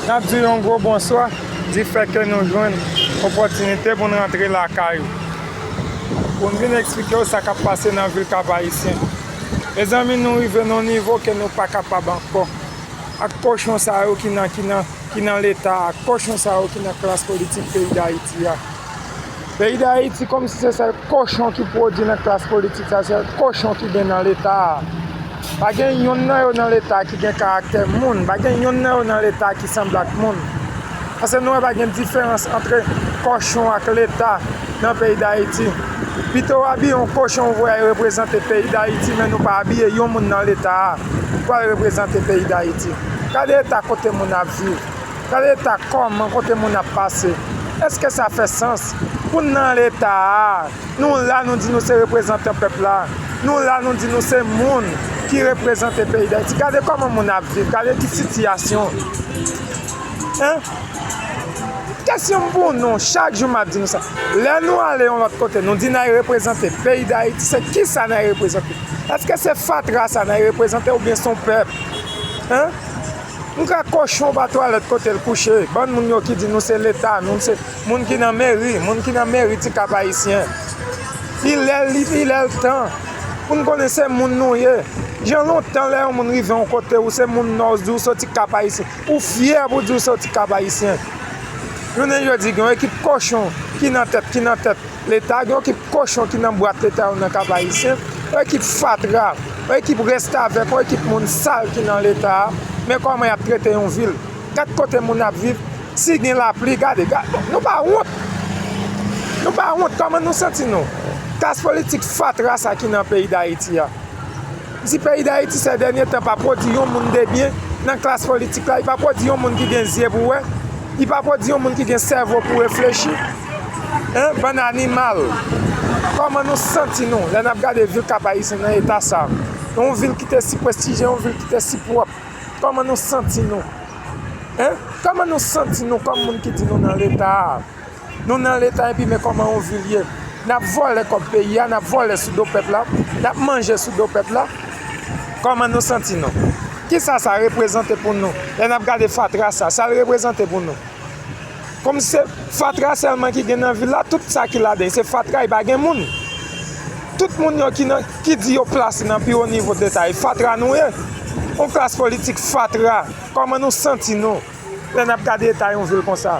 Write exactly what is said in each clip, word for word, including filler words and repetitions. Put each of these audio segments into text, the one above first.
N ap di w yon gwo bonswa, difè ke nou jwenn opòtinite pou n rantre lakay ou, pou n vin eksplike w sa k ap pase nan vil Kap Ayisyen. Mezanmi, nou rive nan yon nivo ke nou pa kapab ankò. Ak kochon sa yo ki nan, ki nan, ki nan Leta a, ak kochon sa yo ki nan klas politik peyi Dayiti a. Peyi Dayiti kòmsi se sèl kochon ki pwodui nan klas politik sa, sèl kochon ki gen nan Leta a. Pa gen yonn nan yo nan Leta ki gen karaktè moun, pa gen yonn nan yo nan Leta ki sanble ak moun. Paske nou wè pa gen diferans ant kochon ak Leta nan peyi Dayiti. Pito w abiye yon kochon, ou voye al reprezante peyi Dayiti, men nou pa abiye yon moun nan Leta a pou al reprezante peyi Dayiti. Gade eta kote moun ap viv. Gade eta kòman kote moun ap pase. Èske sa fè sans pou n nan Leta a? Nou la, nou di nou se reprezantan pèp la. Nou la, nou di nou se moun ki reprezante peyi Dayiti. Gade kòman moun ap viv, gade ki sitiyasyon. Hein? Kesyon m pou nou, chak jou m ap di nou sa. Lè nou ale yon lòt kote, nou di n al reprezante peyi Dayiti, se kisa n al reprezante? Èske se fatra sa n al reprezante oubyen se yon pèp? Hein? Nou ka kochon pa twalèt kote l kouche. Bann moun yo ki di nou se Leta, nou se moun ki nan meri, moun ki nan meri ti Kap Ayisyen. Li lè, li, li lè l tan pou n konnen se moun nou ye. Jan lontan lè yon moun rive yon kote, ou se moun Nò, ou di w soti Kap Ayisyen, ou fyè pou di w soti Kap Ayisyen. Jounen jodi, gen yon ekip kochon ki nan tèt, ki nan tèt Leta, gen yon ekip kochon ki nan bwat Leta yo nan Kap Ayisyen, yon ekip fatra, yon ekip restavèk, yon ekip moun sal ki nan Leta a. Men kòman y ap trete yon vil. Gad kote moun ap viv. Si gen lapli, gade, gade. Nou pa wont. Nou pa wont. Kòman nou santi nou? Klas politik fatra sa ki nan peyi Dayiti a. Si peyi Dayiti, sè dènye tan, pa pwodui yon moun de byen nan klas politik la, li pa pwodui yon moun ki gen zye pou wè, li pa pwodui yon moun ki gen sèvo pou reflechi. Hein? Bann animal. Kòman nou santi nou lè n ap gade vil Kap Ayisyen nan eta sa? Yon vil ki te si prestijye, yon vil ki te si pwòp. Kòman nou santi nou? Hein? Kòman nou santi nou kòm moun ki di nou nan Leta a? Nou nan Leta epi men kòman yon vil ye. N ap vòlè kòb peyi a, n ap vòlè sou do pèp la, n ap manje sou do pèp la. Kòman nou santi nou? Kisa sa reprezante pou nou? Lè n ap gade fatra sa, sa l reprezante pou nou? Kòm se fatra sèlman ki gen nan vil la, tout sa ki ladan se fatra, li pa gen moun. Tout moun yo ki nan, ki di yo plase nan pi wo nivo deta, e fatra nou ye. Yon klas politik fatra. Kòman nou santi nou lè n ap gade eta yon vil konsa?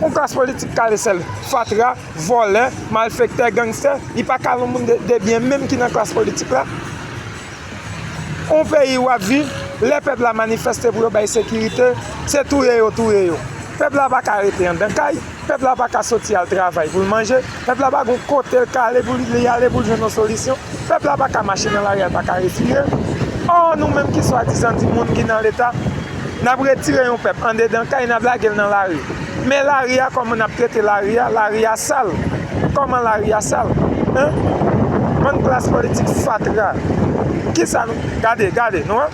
Yon klas politik kale sèl, fatra, vòlè, malfektè, gangstè, li pa kale yon moun de, de byen menm ki nan klas politik la. Yon peyi w ap viv, lè pèp la manifeste pou yo bay sekirite, se touye yo touye yo. Pèp la pa ka rete anndan kay, pèp la pa ka soti al travay pou l manje, pèp la pa gen yon kote l ka ale pou li, li ale pou l jwenn yon solisyon. Pèp la pa ka mache nan lari a, l pa ka respire. Ò, nou menm ki swadizan di moun ki nan Leta, n ap retire yon pèp andedan kay, n ap lage l nan lari. Men lari a, kòman n ap trete lari a? Lari a sal. Kòman lari a sal? Hein? Bann klas politik fatra. Kisa nou, gade, gade, nou wè?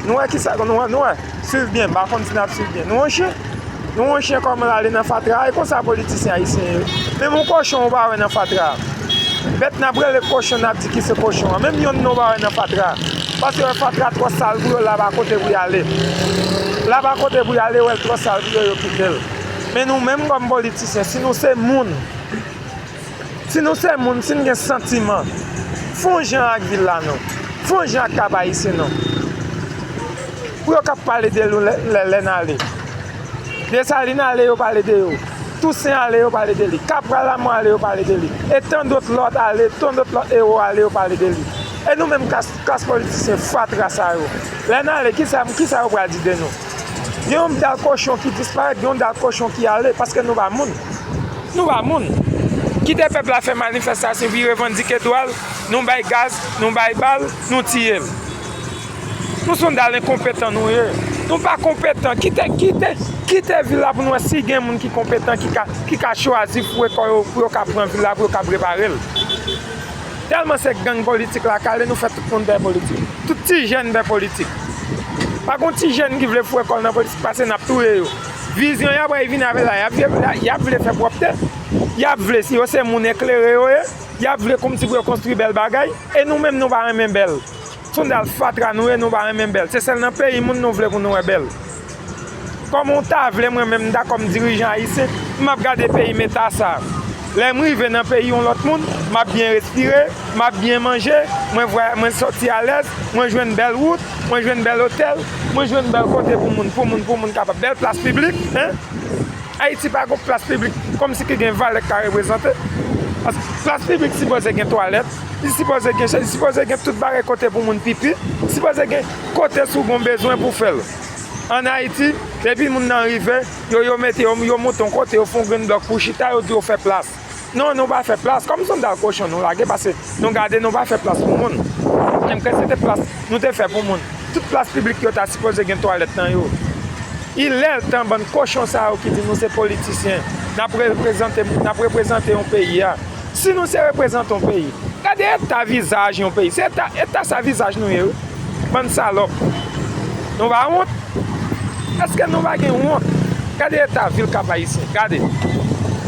Nou wè kisa, nou wè, nou wè? Swiv byen, m pa konn si n ap swiv byen. Nou wè chen? Nou wè chen kòman l ale nan fatra a, e konsa politisyen ayisyen ye. Menm yon kochon ou pa wè nan fatra a. Bèt n ap rele kochon, n ap di ki se kochon an. Menm yonn nou pa wè nan fatra a. Paske wè fatra twò sal pou yo, l ap a kote pou y ale. L ap a kote pou y ale, wè l twò sal pou yo, yo kite l. Men nou menm kòm politisyen, si nou se moun, si nou se moun, si n gen santiman, fè yon jan ak vil la non. Fè yon jan ak Kap Ayisyen non. Pou yo k ap pale de nou lè, lè, lè n ale. Desalin ale, yo pale de yo. Tousen ale, yo pale de li. Kapral Lamò ale, yo pale de li. E tandòt lòt ale, tandòt lòt ewo ale, yo pale de li. E nou menm klas, klas politisyen fatra sa yo, lè n ale, kisa, kisa yo pral di de nou? Gen yon dal kochon ki disparèt, gen yon dal kochon ki ale, paske nou pa moun. Nou pa moun. Kite pèp la fè manifestasyon, vin revandike dwa l, nou bay gaz, nou bay bal, nou tiye l. Nou se yon dal enkonpetan nou ye. Nou pa konpetan. Kite, kite, kite vil la pou nou wè si gen moun ki konpetan, ki ka, ki ka chwazi foure kò yo pou yo ka pran vil la, pou yo ka repare l. Tèlman se gang politik la kale, nou fè tout moun pè politik. Tout ti jèn pè politik. Pa gon ti jèn ki vle foure kò l nan politik, paske n ap touye yo. Vizyon y ap bay vin avè la, y ap vle, y ap vle fè pwòpte. Y ap vle, si yo se moun eklere yo ye, y ap vle kòmsi pou yo konstwi bèl bagay. E nou menm, nou pa renmen bèl. Se yon dal fatra nou ye, nou pa renmen bèl. Se sèl nan peyi moun nou vle pou nou wè bèl. Kòman w ta vle mwen menm m ta kòm dirijan ayisyen, m ap gade peyi m eta sa? Lè m rive nan peyi yon lòt moun, m ap byen respire, m ap byen manje, mwen vwa-, mwen sòti alèz, mwen jwenn bèl wout, mwen jwenn bèl otèl, mwen jwenn bèl kote pou moun, pou moun, pou moun kapab, bèl plas piblik, en? Ayiti pa gon plas piblik kòmsi ki gen valè k ka reprezante. Paske plas piblik sipoze gen twalèt, li sipoze gen chèz, li sipoze gen tout bagay kote pou moun pipi, sipoze gen kote si w gon bezwen pou fè l. Ann Ayiti, depi moun nan rive, yo, yo mete, yo, yo monte yon kote, yo fè yon grenn blòk pou chita, yo di yo fè plas. Non, nou pa fè plas. Kòm sandal kochon nou lage, paske nou gade nou pa fè plas pou moun. Menm ke se te plas nou te fè pou moun. Tout plas piblik yo ta sipoze gen twalèt nan yo. Il è l tan bann kochon sa yo ki di nou se politisyen, n ap reprezante, n ap reprezante yon peyi a. Si nou se reprezante yon peyi, gade eta vizaj yon peyi. Se eta, eta sa vizaj nou ye, wi. Bann salòp. Nou pa wont? Èske nou pa gen wont? Gade eta vil Kap Ayisyen. Gade.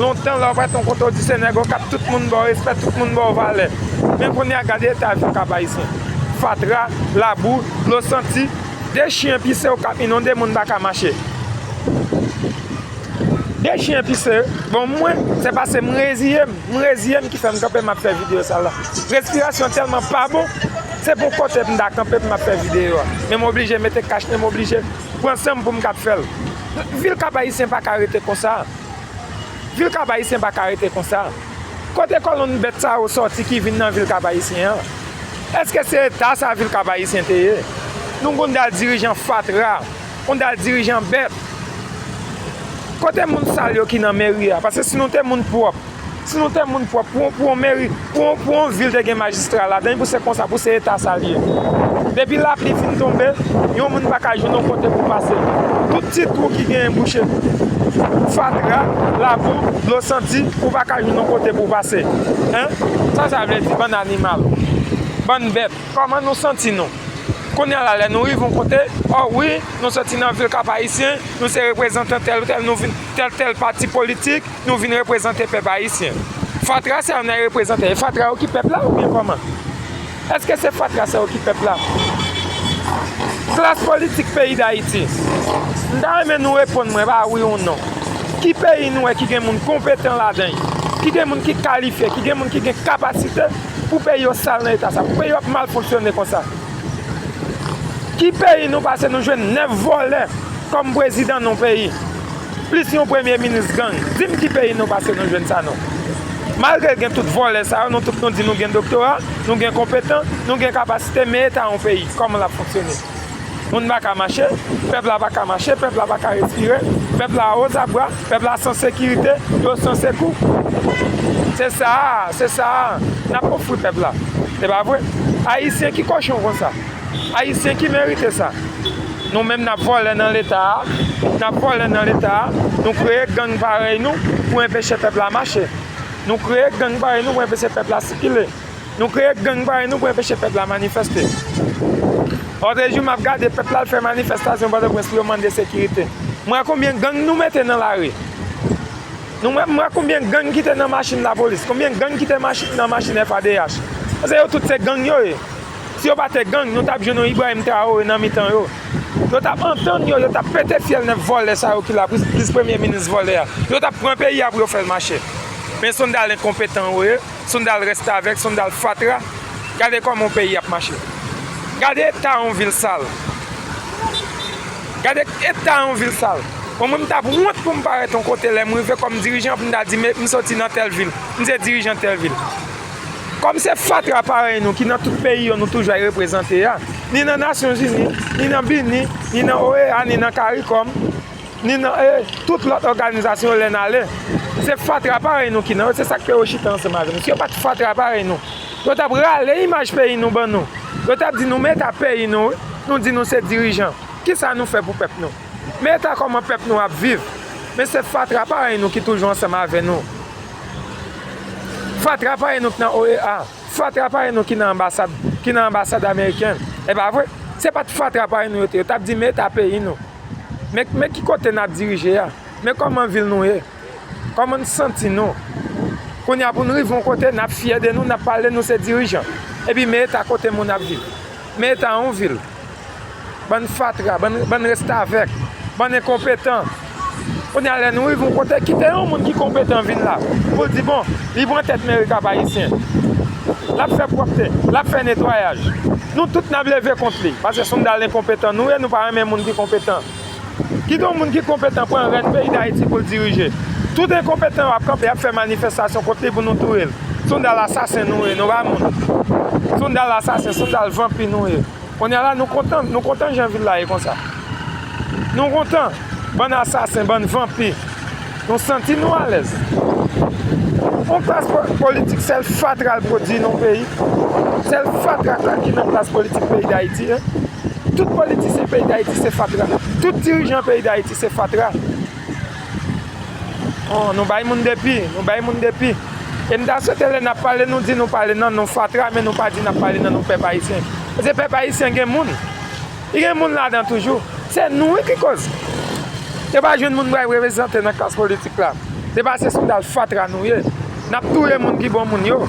Lontan, lè w prèt yon kote, w di se nèg Okap, tout moun ba w respè, tout moun ba w valè. Men kounye a, gade eta vil Kap Ayisyen. Fatra, labou, dlo santi, de chen pise Okap inonde, moun pa ka mache. De chen pise, bon, mwen, se paske m reziye m, m reziye m ki fè m kanpe, m ap fè videyo sa la. Respirasyon tèlman pa bon, se pou kote m ta kanpe, m ap fè videyo a. Men m oblije mete kach, men m oblije pran san m pou m kab fè l. Vil Kap Ayisyen pa ka rete konsa. Vil Kap Ayisyen pa ka rete konsa. Kote kolonn bèt sa yo sòti ki vin nan vil Kap Ayisyen an? Èske se eta sa vil Kap Ayisyen te ye? Nou gon dal dirijan fatra, gon dal dirijan bèt. Kote moun sal yo ki nan meri a? Paske si nou te moun pwòp, si nou te moun pwòp, pou, pou yon meri, pou, pou yon vil te gen majistra ladan l, pou se konsa, pou se eta sa l ye. Depi lapli fin tonbe, yon moun pa ka jwenn yon kote pou pase. Tout ti twou ki genyen bouche. Fatra, labou, dlo santi, ou pa ka jwenn yon kote pou pase. Hein? Sa sa vle di, bann animal, bann bèt. Kòman nou santi nou? Kounye a la, lè nou rive yon kote, o wi, nou soti nan vil Kap Ayisyen, nou se reprezantan tèl ou tèl, nou vin tèl tèl pati politik, nou vin reprezante pèp ayisyen. Fatra sa yo n al reprezante, e fatra yo ki pèp la oubyen kòman? Èske se fatra sa yo ki pèp la? Klas politik peyi Dayiti, m ta renmen nou reponn mwen pa wi ou non. Ki peyi nou wè ki gen moun konpetan ladan l? Ki gen moun ki kalifye, ki gen moun ki gen kapasite pou peyi yo sal nan eta sa, pou peyi yo ap mal fonksyone konsa? Ki peyi nou pase nou jwenn nèf vòlè kòm prezidan nan yon peyi? Plis yon premye minis gang. Di m ki peyi nou pase nou jwenn sa non. Malgre gen tout vòlè sa yo, nou tout nou di nou gen doktora, nou gen konpetan, nou gen kapasite, men eta yon peyi, kòman l ap fonksyone? Moun pa ka mache, pèp la pa ka mache, pèp la pa ka respire, pèp la ozabwa, pèp la san sekirite, yo san sekou. Se sa a, se sa a n ap ofri pèp la. Se pa vre? Ayisyen ki kochon konsa? Ayisyen ki merite sa? Nou menm n ap vòlè nan leta a, n ap vòlè nan leta a, nou kreye gang parèy nou pou enpeche pèp la mache. Nou kreye gang parèy nou pou enpeche pèp la sikile. Nou kreye gang parèy nou pou enpeche pèp la manifeste. Lòt jou m ap gade pèp la al fè manifestasyon Pòtoprens pou yo mande sekirite. M wè konbyen gang nou mete nan lari. Nou wè, m wè konbyen gang ki te nan machin lapolis, konbyen gang ki te machi-, nan machin F A D H. Paske yo tout se gang yo ye. Si yo pa te gang, nou t ap jwenn yon Ibrahim Traoré nan mitan yo. Yo t ap antann yo, yo t ap pete fyèl nèf vòlè sa yo ki la, plis, plis premye minis vòlè a. Yo t ap pran peyi a pou yo fè l mache. Men se yon dal enkonpetan yo ye, se yon dal restavèk, se yon dal fatra. Gade kòman yon peyi ap mache. Gade eta yon vil sal. Gade eta yon vil sal. Bon, mwen, m t ap wont pou m parèt yon kote lè m rive kòm dirijan pou m ta di, men m soti nan tèl vil, m se dirijan tèl vil. Kòm se fatra parèy nou ki nan tout peyi yo nou toujou al reprezante a, ni nan Nasyonzini, ni nan BINUH, ni nan O E A, ni nan CARICOM, ni nan, e, tout lòt òganizasyon yo lè n ale. Se fatra parèy nou ki nan yo, se sa k fè yo chita ansanm avè nou. Si yo pa t fatra parèy nou, yo t ap rale imaj peyi nou ban nou. Yo t ap di nou, men eta peyi nou, wi. Nou di nou se dirijan. Kisa nou fè pou pèp nou? Men eta kòman pèp nou ap viv. Men se fatra parèy nou ki toujou ansanm avè nou. Fatra parèy nou ki nan O E A. Fatra parèy nou ki nan anbasad, ki nan anbasad amerikèn. E pa vre? Se pa t fatra parèy nou yo te ye. Yo t ap di men eta peyi nou. Men, men ki kote n ap dirije a? Men kòman vil nou ye? Kòman n santi nou? Kounye a pou n rive yon kote, n ap fyè de nou, n ap pale nou se dirijan. Epi men eta kote moun ap viv. Men eta yon vil. Bann fatra, bann, bann restavèk, Bann enkonpetan. Kounye a, lè nou rive yon kote, kite yon moun ki konpetan vin la pou l di, bon, li pran tèt meri Kap Ayisyen. L ap fè pwòpte, l ap fè netwayaj. Nou tout n ap leve kont li, paske se yon dal enkonpetan nou ye, nou pa renmen moun ki konpetan. Kite yon moun ki konpetan pran rèn peyi Dayiti pou l dirije. Tout enkonpetan yo ap kanpe, ap fè manifestasyon kont li pou nou touye l. Se yon dal asasen nou ye, nou pa moun. Se yon dal asasen, se yon dal vanpi nou ye. Kounye a la, nou kontan, nou kontan jan vil la ye konsa. Nou kontan, bann asasen, bann vanpi. Nou santi nou alèz. Yon klas po-, politik, sèl fatra l pwodui nan peyi. Sèl fatra ki nan klas politik peyi Dayiti, en. Tout politisyen peyi Dayiti se fatra. Tout dirijan peyi Dayiti se fatra. Oh, nou bay moun depi, nou bay moun depi. E m ta swete lè n ap pale, nou di nou pale nan non fatra, men nou pa di n ap pale nan non pèp ayisyen. Paske pèp ayisyen gen moun. Li gen moun ladan toujou. Se nou wi ki koz. Yo pa jwenn moun pou al reprezante nan klas politik la. Se paske se yon dal fatra nou ye. N ap touye moun ki bon moun yo.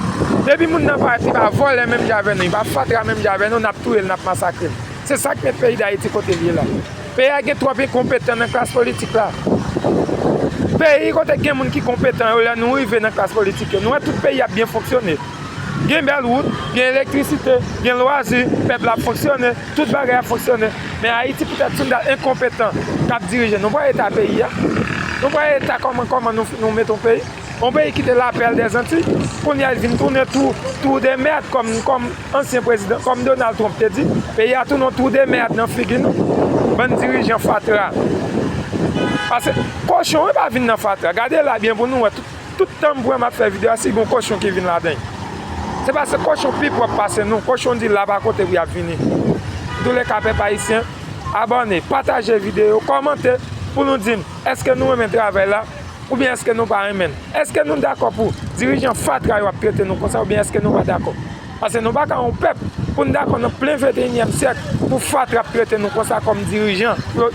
Depi moun nan pa, li pa vòlè menm jan avè nou, li pa fatra menm jan avè nou, n ap touye l, n ap masakre l. Se sa k met peyi Dayiti kote l ye la. Peyi a gen twòp enkonpetan nan klas politik la. Peyi kote gen moun ki konpetan yo, lè nou rive nan klas politik yo, nou wè tout peyi ap byen fonksyone. Gen bèl wout, gen elektrisite, gen lwazi, pèp la ap fonksyone, tout bagay ap fonksyone. Men Ayiti poutèt se yon dal enkonpetan k ap dirije. Nou pa eta peyi a. Nou pa eta kòman, kòman nou, nou mete yon peyi. Yon peyi ki te lapèl dèzanti, kounye a l vin tounen twou, twou de mèd kòm, kòm ansyen prezidan, kòm Donald Trump te di, peyi a tounen yon twou de mèd nan figi nou. Bann dirijan fatra. Paske kochon wi pa vin nan fatra. Gade la byen pou nou wè tout, tout tan m pran m ap fè videyo a, si gen yon kochon ki vin ladan l. Se paske kochon pi pwòp pase nou. Kochon di l la pa kote pou y ap vini. Antouleka pèp ayisyen, abòne, pataje videyo, kòmante pou nou di m èske nou renmen travay la. Oubyen èske nou pa renmen l? Èske nou dakò pou dirijan fatra yo ap trete nou konsa, oubyen èske nou pa dakò? Paske nou pa ka yon pèp pou n dakò nan plen venteyinyèm syèk pou fatra ap trete nou konsa kòm dirijan. Pou yo,